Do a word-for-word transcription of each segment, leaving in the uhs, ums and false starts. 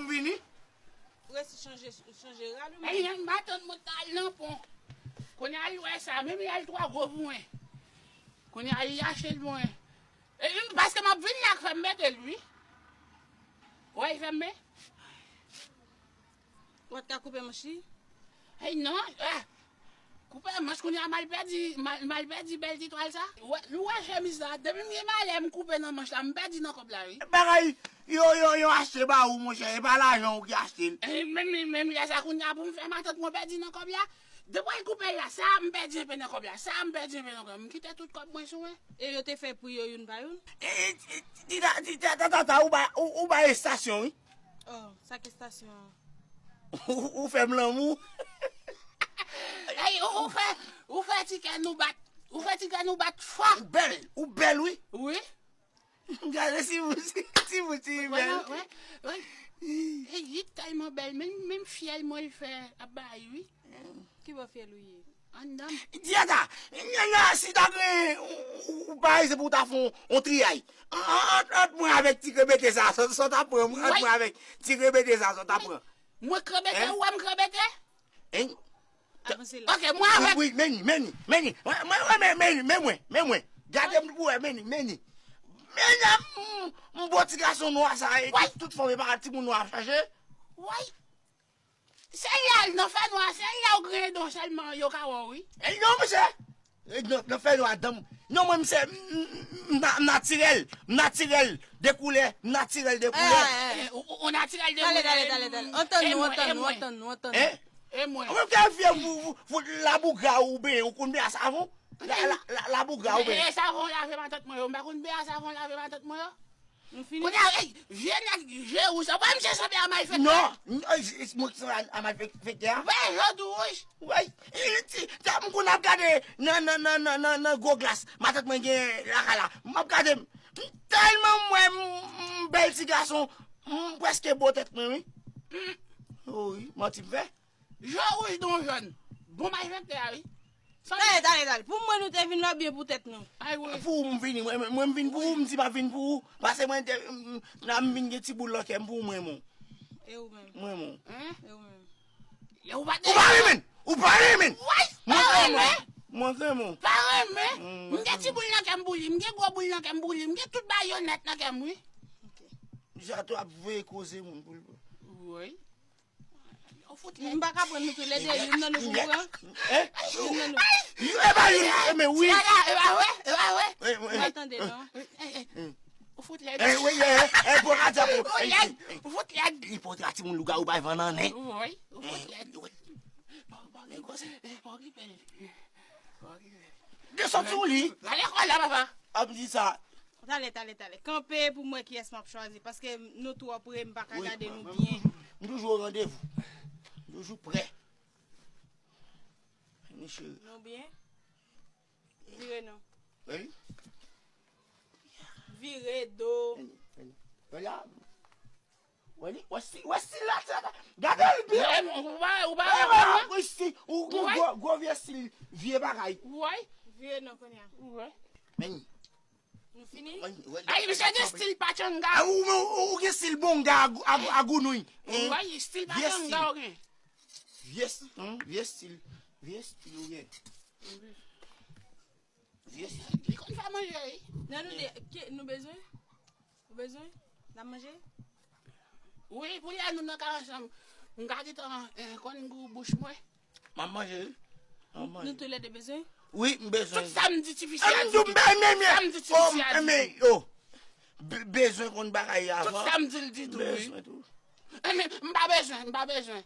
M vini. Ou resi chanje, chanje rad ou menm? Ay, m pa tann mwen t al nan pon. Kounye a li wè sa, menm li al twò gwo pou mwen. Kounye a li achte l pou mwen. E, m, paske m ap vin la k fè m mete l, wi. Wè, li fè m men. Ou pa t ka koupe manch li? Ay, non, ah. Koupe manch kounye a, m al pèdi, m al, m al pèdi bèl ti twal sa. Ou wè, ou wè chemiz la, depi m gen malè, m koupe nan manch la, m pèdi nan kòb la, wi. Bagay, yo, yo, yo achte ba ou, monchè, e pa lajan ou ki achte l. E, menm, menm lè sa kounye a pou m fè matant mwen pèdi nan kòb la. Depi w al koupe l la, sa m pèdi enpe nan kòb la, sa m pèdi enpe nan kòb la. M kite tout kòb mwen sou mwen. E yo te fè pri yo youn pa youn? E, e, ti ta, ti ta, ta, ta, ta, ou ba, ou, ou ba estasyon, wi. Oh, sa ki estasyon an? Ou, ou fè m lanmou. Ay, ou, ou fè, ou fè ti kè nou bat. Ou fè ti kè nou bat fò. Ou bèl, ou bèl, wi. Wi. Gade si ou, si, si ou ti bèl. Wè, wè, wè. Ey, li tèlman bèl, menm, menm fyèl mwen l fè ap bay, wi. Ki bò fyèl ou ye? Anndan. Diata, nana, si ta gen, ou, ou, ou pa ese pou w ta fè yon, yon triyay. An, an, ant, ant mwen avèk ti krebete sa, sa, sa w ta pran, ant mwen avèk ti krebete sa, sa w ta pran. Mwen krebete, ou wè m krebete? Hein? Avanse la. Ok, mwen avèk. Wi, wi, men ni, men ni, men ni. Mwen, mwen, mwen, men, men, men, men mwen, men mwen. Gade m pou wè, men ni, men ni. Men ni, m, m bon ti gason nwa sa, e tout fanm e pa timoun nwa ap chache. Woy. Se la nan fènwa, se la ou griyen do sèlman yo ka wè w, wi. E non, mesye. E non, nan fènwa dan m. Non, mwen, mesye, m, m, m, m na-, m natirèl. M natirèl de koulè. M natirèl de koulè. Eh, eh, eh. Eh, ou, ou, ou natirèl de koulè. Tale, tale, tale, tale. Antann nou, antann nou, antann nou, antann nou. Hein? E mwen. Ou menm ki ap fè pou, pou, pou labougra ou benyen, ou konn benyen a savon? La, la, la, labougra ou benyen. E savon lave matant mwen yo, m pa konn benyen a savon lave matant mwen yo. Nou fini? Kounye a, ey, vye nèg je wouj sa. Wè misye sanble a malfektè. Non, n-, ey, j-, j-, mwen ki sanble a, a malfektè a. Wè, je w tou wouj. Wè, e, ti, ta, m konn ap gade nan, nan, nan gwo glas. Matant mwen gen lakay la. M ap gade, m, m tèlman m wè m, m bèl ti gason, m prèske bo tèt mwen, wi. O wi, manti m fè. Je w wouj don jòn. Bon malfektè a, wi. Tale, tale, tale. Pou mwen nou te vin la oubyen pou tèt nou? Ay, wi. Pou ou m vini. Mwen, mwen, mwen m vin pou ou, m di m ap vin pou ou. Paske mwen te, m, m, la m vin gen ti boul nan kè m pou ou, mwen renmen w. E ou menm? Mwen renmen w. Hein? E ou menm? Ou pa renmen? Ou pa renmen? Woy, pa renmen? Mwen renmen w. Pa renmen? Mm, m gen ti boul nan kè m pou li, m gen gwo boul nan kè m pou li, m gen tout bayonèt nan kè m, wi. Ok. Deja tou ap voye koze moun pou l. Woy. Ou fout lèd. M pa ka pran nou toulède, youn nan nou pou pran. Hein? Youn nan nou. E pa youn, e men wi. E pa vre, e pa vre. Mwen tande non. Ou fout lèd. Eh, wi, eh, eh, bon, a diab, ou fout lèd. Ou fout lèd. Li pote a timoun lougawou bay van nan nen. Wi, ou fout lèd. Bon, bon, bon, bon, bon, bon. Desann sou li. Gade kò la, papa. Ap di sa. Tale, tale, tale. Kanpe pou m wè kiyès m ap chwazi, paske nou twò pre, m pa ka gade nou byen. M toujou o randevou. M toujou prè. Vini, cheri. Nou byen? Vire non. Vini. Vire do. Vini, vini. Wè la. Wè li, wè stil, wè stil la, ti gade l byen. Ou pa, ou pa wè, wè stil, ou gwo, gwo vye stil, vye bagay. Vire non kounye a. Men. Nou fini? Ay, misye gen stil pachanga. Ou, ou, ou gen stil bonga a, a, a gounouy. Ou wè, stil pachanga ou gen. Vye stil, vye stil, vye stil ou gen. Vye stil. Li konn fè manje, wi. Nan nou de, ke, nou bezwen? Ou bezwen? N ap manje? Wi, kounye a nou nan kay ansanm. M ka gentan, eh, konn gou bouch mwen. M ap manje, wi. M ap manje. Nou toulède bezwen? Wi, m bezwen. Tout sa m di tifi a di. M di w m pa renmen. Sa m di tifi a di. Be-, bezwen konn bagay avan. Tout sa m di l di tou, wi. Bezwen tou. Eh, men, m pa bezwen, m pa bezwen.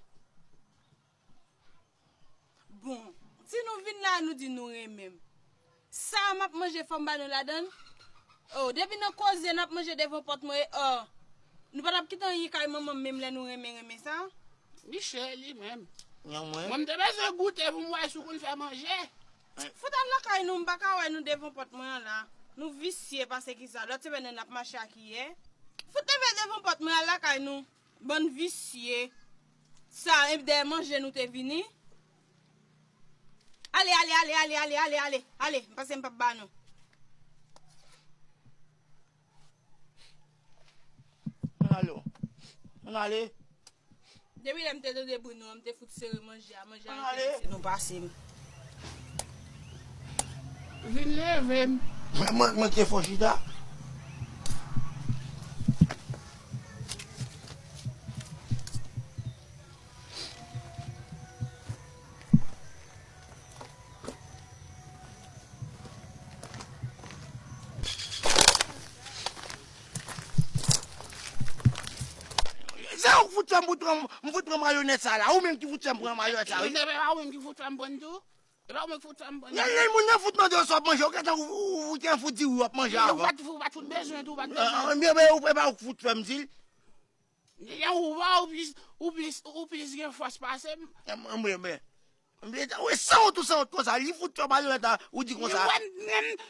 Bon, si nou vin la, nou di nou renmen m. Sa m ap manje, fò m ba nou ladan l? Oh, depi nan koze n ap manje devan pòt mwen, oh. Nou pa t ap kite anyen kay manman m menm lè nou renmen, renmen sa? Miche li menm. Mwen, m te bezwen goute pou m wè si w konn fè manje. Fout al lakay nou, m pa ka wè nou devan pòt mwen an la. Nou visye pase ki sa. Lòt semèn nan n ap mache a kiyè. Fout leve devan pòt mwen, al lakay nou. Bann visye. Sa, e dèyè manje nou te vini. Ale, ale, ale, ale, ale, ale, ale, ale. Pase m p ap ba nou. Alo. Ann ale. Depi lè m te tande bri nou an, m te fout sere manje a, manje a Ann ale. Enterese nou pase m. Vin leve m. Mwen, mwen, mwen te fò chita. Se ou k fout fè m fout pran, m fout pran mayonèz sa la. Ou menm ki fout fè m pran mayonèz sa, wi. Se pa ou menm ki fout fè m pran tou? E pa ou menm ki fout fè m pran Lè, lè moun nan fout mande w sa w ap manje, ou gentan ou, ou, ou te fout di ou ap manje Ou avan. pa t ou pa t fout bezwen tou, ou pa t Ah, bezwen. Ebyen, ebyen, ou, e pa ou k fout fè m di l. Lè ou wè ou plis, ou plis, ou plis gen fòs pase m. Ebyen, ebyen. Ebyen, ou sanwont, ou sanwont konsa, li fout fè w mayonèz la, ou di konsa. Ou wè m menm,